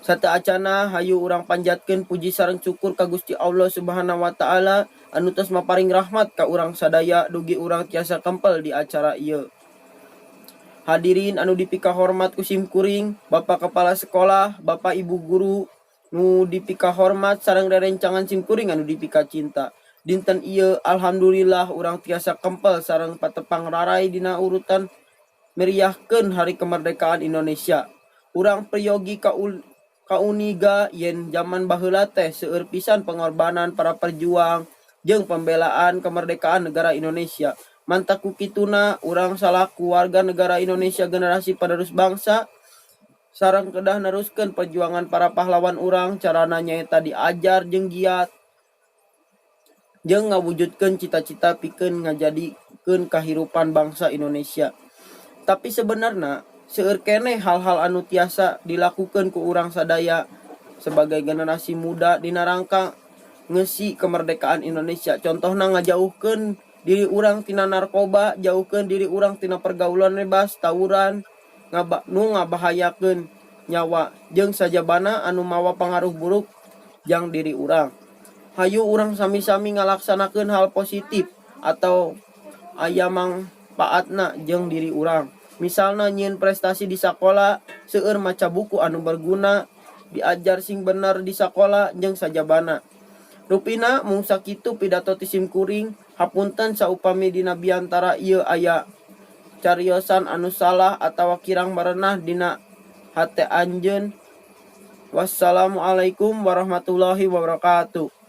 Sateuacanna hayu urang panjatkeun puji sareng syukur ka Gusti Allah Subhanahu wa taala anu tos maparing rahmat ka urang sadaya dugi urang tiasa kempel di acara ieu. Hadirin anu dipikahormat ku sim kuring, Bapak Kepala Sekolah, Bapak Ibu guru nu dipikahormat sareng rerencangan sim kuring anu dipikacinta. Dinten ieu alhamdulillah urang tiasa kempel sareng patepang raray dina urutan meriahkeun Hari Kemerdekaan Indonesia. Urang peryogi kauniga yen jaman baheula teh seueur pisan pengorbanan para perjuang jeung pembelaan kemerdekaan negara Indonesia. Mantak ku kituna urang salaku warga negara Indonesia, generasi penerus bangsa, sareng kedah neruskeun perjuangan para pahlawan urang. Carana nyaeta diajar jeung giat jeung ngawujudkeun cita-cita pikeun ngajadikeun kahirupan bangsa Indonesia. Tapi sebenarna seueur keneh hal-hal anu tiasa dilakukeun ku urang sadaya sebagai generasi muda dina rangka ngeusi kemerdekaan Indonesia. Contohna, ngajauhkeun diri urang tina narkoba, jauhkeun diri urang tina pergaulan bebas, tawuran nu ngabahayakeun nyawa, jeung sajabana anu mawa pangaruh buruk jang diri urang. Hayu urang sami-sami ngalaksanakeun hal positif atau aya mangpaatna jeung diri urang. Misalna, nyieun prestasi di sakola, seueur maca buku anu berguna, diajar sing bener di sakola, jeung sajabana. Rupina mung sakitu pidato ti sim kuring. Hapunten saupami dina biantara ieu aya cariosan anu salah atawa kirang merenah dina hate anjeun. Wassalamualaikum warahmatullahi wabarakatuh.